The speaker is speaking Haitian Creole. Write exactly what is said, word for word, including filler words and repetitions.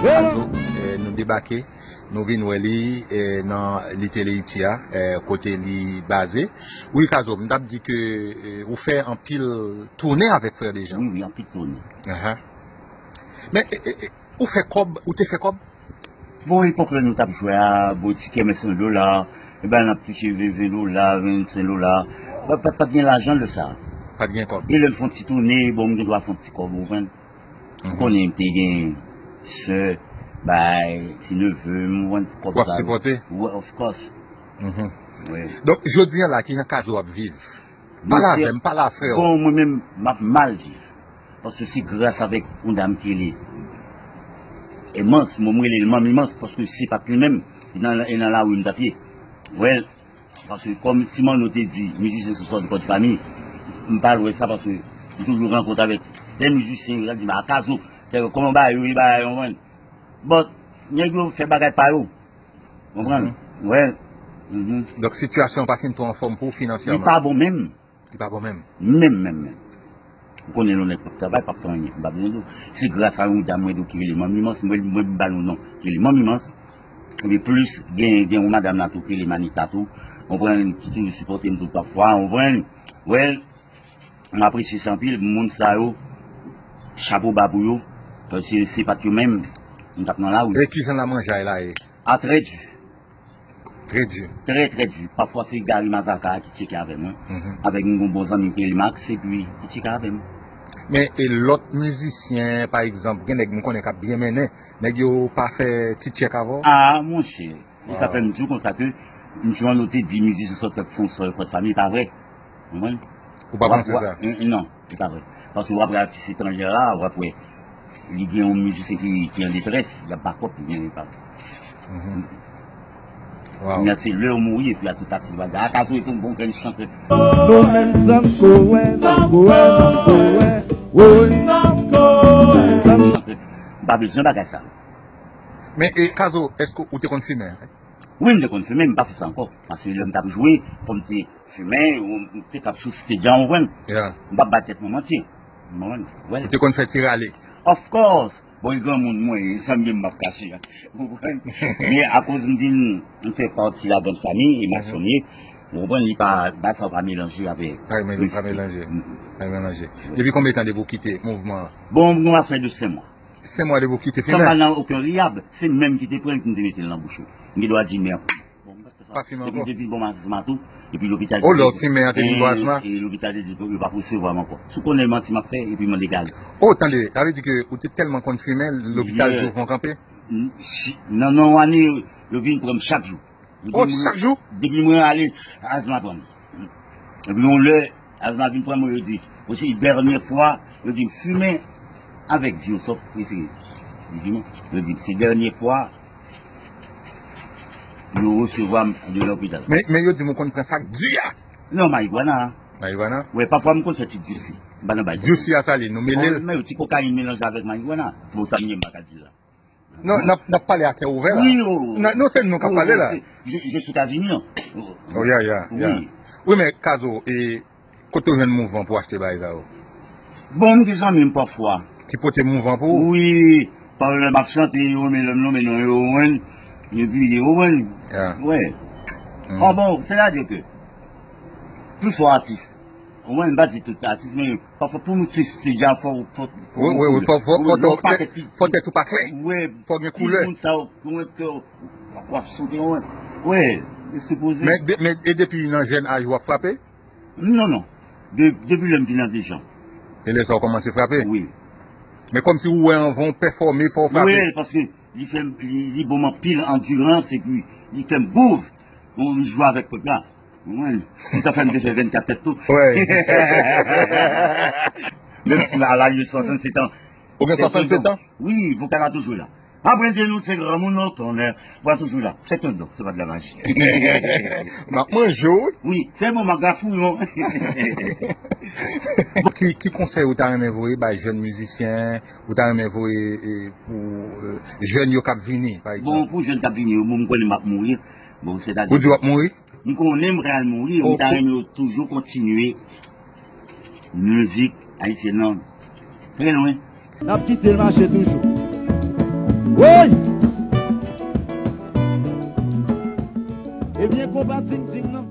Kazo, eh, nou debake, nou vin wè li, eh, nan Little Haiti a, eh, kote li baze. Wi, Kazo, m t ap di ke, eh, ou fè anpil tounen avèk Frè Dejan. Wi, wi, anpil tounen. Ahan. Men, eh, eh, eh, ou fè kòb, ou te fè kòb? Bon, epòk lè nou t ap jwe a, bon, ti kèmès yon dola, e ben, n ap touche ven, ven dola, vennsenk dola. Pa, pa, pa t gen lajan de sa. Pa t gen kòb. E lè m fè yon ti tounen, bon, m gen dwa fè yon ti kòb, ou konprann? Ou konnen m te gen sè, bay, ti neve, m konprann kòb sa. W ap sipòte? Wi, of course. Wi. Donk, jodi a la, kijan Kazo ap viv? Pale avè m, pale a frè w. Bon, mwen menm, m ap mal viv. Paske se gras avèk yon dam ki rele Emans, mwen m rele l Manmi Mans, paske se pa t li menm, e nan, e nan lari m t ap ye. Wè, paske kòm ti Manno te di, mizisyen se sòt kòd fami, m pa lwen sa, paske m toujou rankont avèk de mizisyen, yo di m, "A Kazo, kòman bagay yo ye, bagay yo, man?" But, nèg yo fè bagay pa yo. Konprann? Wè. Donk, sitiyasyon an pa fin twò anfòm pou w finansyèman? Li pa bon menm. Li pa bon menm? Menm, menm, menm. Ou konnen lè yon nèg p ap travay, p ap fè anyen. M pa bezwen di w. Se gras a yon dam mwen tou ki rele Manmi Mans, mwen, mwen ba l yon non. Ki rele Manmi Mans. Epi plis, gen, gen yon madanm la tou ki rele Manita tou. Konprann? Ki toujou sipòte m tout pafwa. Konprann? Wè. M apresye sa anpil, moun sa yo, chapo ba pou yo, paske se pa t yo menm, m t ap nan lari. E kijan la manjay la ye? A, trè di. Trè di. Trè, trè di. Pafwa se Gary Mazaka ki tcheke avè mwen, avèk yon bon zanmi ki rele Max, epi ki tcheke avè m. Men, e lòt mizisyen, pa egzanp, gen nèg m konnen k ap byen mennen, nèg yo pa fè ti tchèk avè w? A, monchè, E sa fè m di w konsa ke misye Manno te di mizisyen sòt sòt se yon sòt kòd fami, e pa vre. Ou konprann? Ou pa panse sa? Non, e pa vre. Paske w ap wè atis etranjè la, w ap wè li gen yon mizisyen ki, ki an detrès, y ap bakòp li, men e pa vre. Kounye a se lè w mouri, epi a tout atis bagay. A Kazo e tou bon grenn chante. Nou menm Zanko wè, Zanko wè, Zanko wè. Woy, Zanko wè, Zanko. M pa bezwen bagay sa. Men, e, Kazo, èske ou te konn fimen? Wi, m te konn fimen, m pa fè sa ankò. Paske lè m t ap jwe, fò m te fimen, ou m te k ap sou stage a, ou konprann? M p ap bay tèt mwen manti. Ou konprann? Ou te konn fè ti rale? Of course! Bon, e granmoun mwen ye, sa m gen m p ap kache a. Ou konprann? Men akoz m vin, m fè pati la grann fami, e mason m ye, ou konprann, li pa, bagay sa yo pa melanje avè mistik. Pa melanje. Pa melanje. Depi konbyen tan depi w kite mouvman an? Bon, nou a fè de senk mwa. Senk mwa depi w kite fimen. Sa pa nan okenn riyab, se menm ki te pran l ki m te mete l nan bouch mwen. M gen dwa di men. Bon, m pa t fè sa. Pa fimen ankò. Epi m te vin bon asma tou, epi lopital te di. O, lè w fimen an te vin bon asma? E lopital te di yo pa resevwa m ankò. Si w konnen manti m ap fè, epi mande gaz. O, tande, sa vle di ke ou te tèlman konn fimen, lopital di w fè w kanpe? Nan, nan yon ane, yo vin pran m chak jou. Oh, chak jou? Depi mwen ale, azma pran m. Epi yon lè, azma vin pran mwen, yo di, osi, dènyè fwa, yo di m fimen avèk Diosof prefere. Yo di m, yo di m, se dènyè fwa yo resevwa m de lopital. Men, men yo di m ou konn pran sa k di a. Non, marijuana. Marijuana? Wi, pafwa m konn soti Juicy. M pa nan bay. Juicy a sa li, nou mele l. Men ti kokayin melanje avèk marijuana. Bon, sa m ye, m pa ka di la. Non, n ap, n ap pale a kè ouvè la. Wi, o. Non, non, se nou k ap pale la. Je, je suis à Avignon. Oh, ya, ya, ya. Wi. Wi, men Kazo, e kote w jwenn mouvman pou w achte bagay sa yo? Bon, m gen zanmi m pafwa. Ki pote mouvman pou ou? Wi, pa lè m ap chante, yo renmen lè m nonmen non yo, ou konprann? Epi, ou konprann? Ya. Wi. Ah bon, sètadi ke plis fò atis. Ou konprann, m pa di tout atis, men pafwa pou moun se, se jan fò, fò, fò gen koulè. Wi, wi, fò, fò, fò tèt ou pa klè. Fò gen koulè. Wi, moun sa yo, w ap sote, wi. Wi, li sipoze. Men, men e depi nan jèn aj w ap frape? Non, non. De, depi lè m vin nan Dejan. E lè sa w kòmanse frape? Wi. Men kòmsi ou wè anvan w pèfòme, fò w frape. Wi, paske li fè m, li, li ban m anpil andirans, epi li fè m gouv. Bon, m jwe avèk pèp la. Ou konprann? Se sa fè m te fè vennkat tèt tou. Wi. Menm si m al laj de swasannsèt an. Ou gen swasannsèt an? Wi, vokal la toujou la. Apre Dye nou se granmoun nan tonnè. Vokal toujou la. Se tondon, se pa de la maji. M ap manje w. Wi, se bon, m ap gafouyon. Ki, ki konsèy ou ta renmen voye bay jèn mizisyen, ou ta renmen voye, e, pou, e, jèn yo k ap vini, pa egzanp? Bon, pou jèn k ap vini yo, bon, m konnen m ap mouri. Bon, sètadi. Ou di w ap mouri? M konnen m pral mouri, m ta renmen yo toujou kontinye Mizik ayisyèn nan trè lwen. N ap kite l mache toujou. Woy! Ebyen, konpa Ting Ting nan.